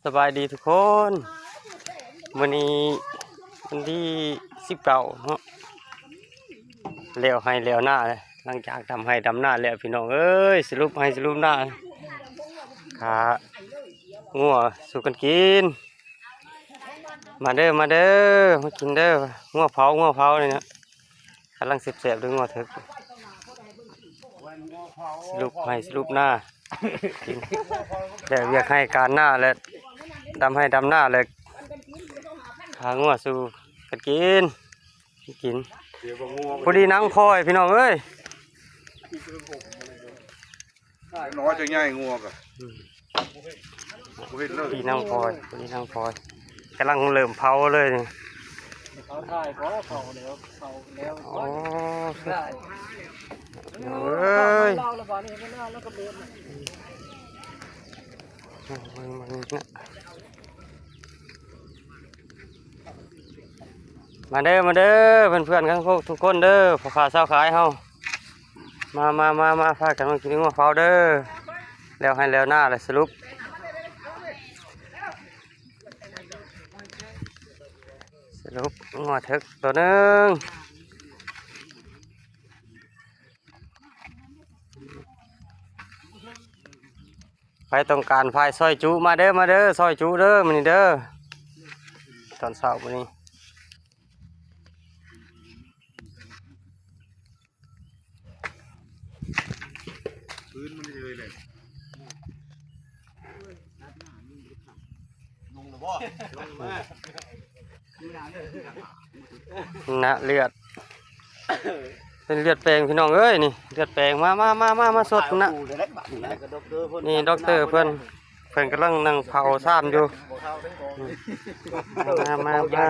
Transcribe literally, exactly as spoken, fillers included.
สบายดีทุกคนมื้อนี้วันที่สิบเก้าเนาะแล้วไฮ่แล้วนาแล้วหลังจากดำไฮ่ดำนาแล้วพี่น้องเอ้ยสรุปไฮ่สรุปนาขางัวสู่กันกินมาเด้อมาเด้อมากินเด้องัวเผางัวเผานี่นะกำลังแซ่บๆเด้องัวเถิกสรุปไฮ่สรุปนา แล้วเวียกไฮ่การนาแล้วดำไฮ่ดำนาแล้วหางัวสู่กันกินกินพอดีนังพลอยพี่น้องเอ้ยน้อยจะง่ายงัวกะบ่เห็นเลย พี่นังพลอยพอดีนังพลอยกำลังเริ่มเผาเลยนี่ เขาถ่ายก็เขาแล้วเขาแล้ว โอ้ ได้ เอ้ย เล่าละบาดนี้มันน่าแล้วก็เบิด มาเด้อมาเด้อเพื่อนๆทั้งพวกทุกคนเด้อพ่อค้าชาวขายเฮามามามามาพากันมากินงัวเผาเด้อแล้วไฮ่แล้วนาแล้วสรุป สรุปงัวเถิกตัวหนึ่งใครต้องการพายซอยจุมาเด้อมาเด้อซอยจุเด้อมื้อนี้เด้อตอนเช้ามื้อนี้ พื้นมันเลยเลย นะเลือด เป็นเลือดแปลงพี่น้องเอ้ยนี่เลือดแปลงมามามามามาสดนะ กูจะได้บัตรนี่แหละ นี่ด็อกเตอร์เพิ่นเพิ่นกำลังนั่งเผาซ่ามอยู่มามามา